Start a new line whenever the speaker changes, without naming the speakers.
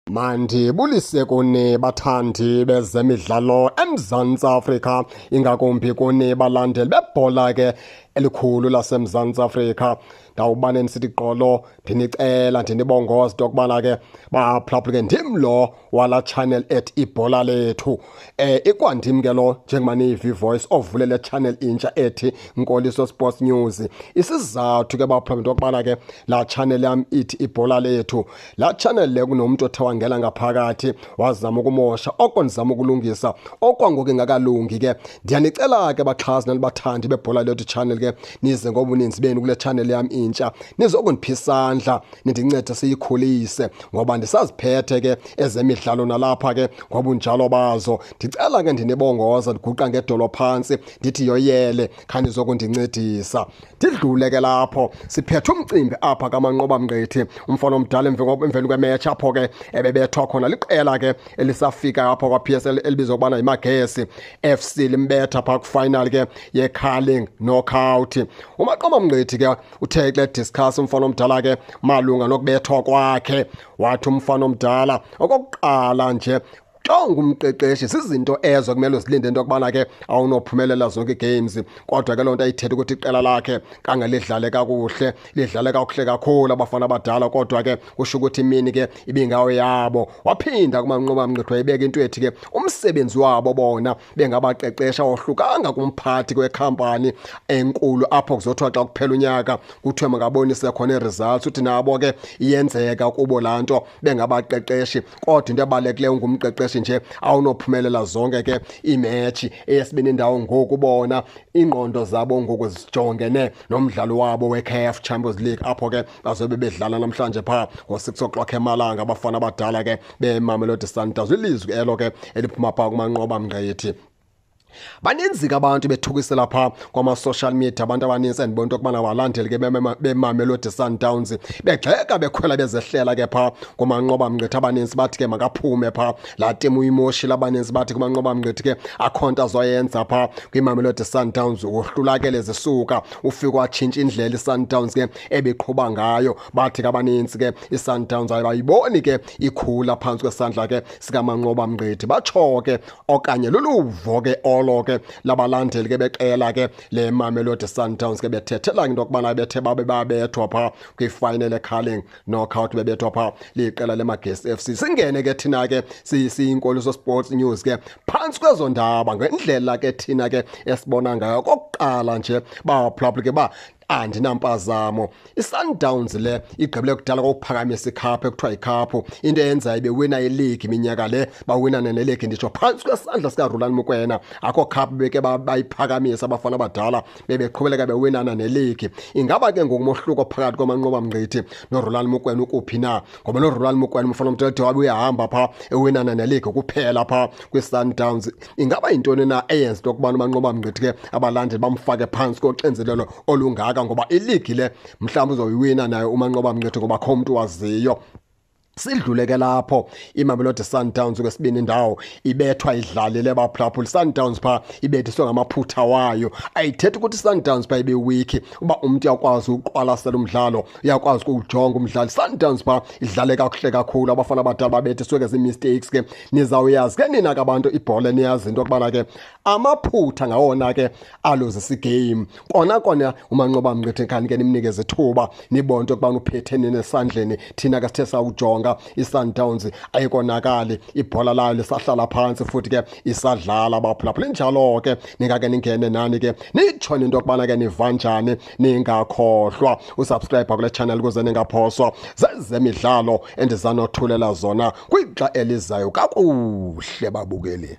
Mandibulise kuni bathandi bezemidlalo eMzantsi Afrika, ingakumbi kuni balandeli bebhola ke elikhulu laseMzantsi Afrika. Ndawubane ndisithi gqolo ndinicela ndinibongoza into yokubana ke baphulaphule ke, ndim lo wala channel ethi Ibhola Lethu. Ikwandim ke lo njengoba niyiva ivoice ovule le channel intsha ethi Nkoliso Sports News. Isizathu ke baphulaphule into yokubana ke la channel yam ithi Ibhola Lethu, la channel le kunomntu othe wangena ngaphakathi wazama ukumosha oko ndizama ukulungisa okwangoku ingakalungi ke. Ndiyanicela ke baxhasi nanibathandi bebhola lethu channel ke, nize ngobuninzi benu kule channel yam intsha nizokundipha isandla nindincede siyikhulise, ngoba ndisaziphethe ke ezemidlalo nalapha ke ngobunjalo bazo. Ndicela ke ndinibongoza ndiguqa ngedolo phantsi ndithi yoyele khanizokundincedisa. Ndidlule ke lapho, siphethe umcimbi apha kaManqoba Mngqithi, umfana omdala, emveni kwemetshi apho ke ebebethwa khona liqela ke elisafika apho kwa-PSL elibizwa ukubana yiMagesi FC, limbetha phaa kwifinal ke ye-Carling Knockout. UManqoba Mngqithi ke uthe kule discuss umfana omdala ke malunga nokubethwa kwakhe, wathi umfana omdala okokuqala nje xa ungumqeqeshi zizinto ezo kumele uzilinde into yokubana ke awunophumelela zonke ii-games, kodwa ke loo nto ayithetha ukuthi iqela lakhe kangelidlale kakuhle, lidlale kakuhle kakhulu abafana abadala, kodwa ke kusho ukuthi imini ke ibingawo yabo. Waphinda kuManqoba Mngqithi wayibeka into ethi ke umsebenzi wabo bona bengabaqeqesha wohlukanga kumphathi kwekhampani enkulu apho kuzothiwa xa kuphela unyaka kuthiwe makabonise khona ii-results, uthi nabo ke iyenzeka kubo laa nto bengabaqeqeshi, kodwa into ebalulekileyo ungumqeqeshi nje awunophumelela zonke ke iimetshi. Eyesibini indawo ngoku bona iingqondo zabo ngoku zijongene nomdlalo wabo we-CAF Champions League apho ke bazobe bedlala namhlanje phaa ngo-6 o'clock emalanga abafana abadala ke beMamelodi Sundowns. Ilizwi elo ke eliphuma phaa kuManqoba Mngqithi. Baninzi ke abantu bethukisela phaa kwama-social media, abantu abanintsi endibona into yokubana balandeli ke beMamelodi Sundowns begxeka bekhwela bezehlela ke phaa kuManqoba Mngqithi. Abanintsi bathi ke makaphume phaa laa timu uyimoshile, abanintsi bathi kuManqoba Mngqithi ke akho nto azoyenza phaa kwiMamelodi Sundowns, wohlulakele zisuka ufike watshintsha indlela iSundowns ke ebiqhuba ngayo. Bathi ke abanintsi ke iSundowns abayiboni ke ikhula phantsi kwesandla ke sikaManqoba Mngqithi. Batsho ke okanye luluvo ke olo ke labalandeli ke beqela ke le Mamelodi Sundowns ke bethethela into yokubana bethe babe babethwa phaa kwifinal eCarling Knockout, bebethwa phaa liqela leMagesi FC. Singene ke thina ke siyiNkoliso Sports News ke phantsi kwezo ndaba ngendlela ke thina ke esibona ngayo. Okokuqala nje baphulaphula ke ba andinampazamo, iSundowns le igqibele kudala kokuphakamisa ikhaphu ekuthiwa yikhaphu, into eyenzayo ibewina ileague iminyaka le bawinane neleague, nditsho phantsi kwesandla sikaRulani Mokwena akho khaphu beke bayiphakamisa, abafana abadala bebeqhubeleka bewinana neleague. Ingaba ke ngoku umohluko phakathi kwaManqoba Mngqithi noRulani Mokwena ukuphi na? Ngoba noRulani Mokwena umfana omdala wabe uyahamba phaa ewinana neleague kuphela phaa kwi-Sundowns. Ingaba yintoni na eyenza into yokubana uManqoba Mngqithi ke abalandeli bamfake phantsi koxinzelelo olungaka? Ngoba iligi le mhlawumbi uzoyiwina nayo uManqoba Mngqithi ngoba kho umntu waziyo. Sidlule ke lapho, iMamelodi Sundowns kwesibini indawo ibethwa idlalile baphulaphula. Sundowns phaa ibethiswe ngamaphutha wayo, ayithethi ukuthi Sundowns phaa ibe-weak. Uba umntu uyakwazi uqwalasela umdlalo, uyakwazi ukuwujonga umdlalo, Sundowns phaa idlale kakuhle kakhulu, abafana abadala babethiswe ke zii-mistakes ke. Nizawuyazi ke nina ke abantu ibhola, niyazi into yokubana ke amaphutha ngawona ke aluzisa igame. Kona kona uManqoba Mngqithi khani ke nimnikeze ithuba nibone into yokubana uphethe nini esandleni. Thina ke sithe sawujonga iSundowns ayikonakali, ibhola layo lisahlala phantsi futhi ke isadlala baphulaphula. Injalo ke, ningake ningene nani ke nitsho into yokubana ke niva njani. Ningakhohlwa usubscribe kule channel ukuze ningaphoswa zezemidlalo endizanothulela zona kwixa elizayo. Kakuhle babukeli.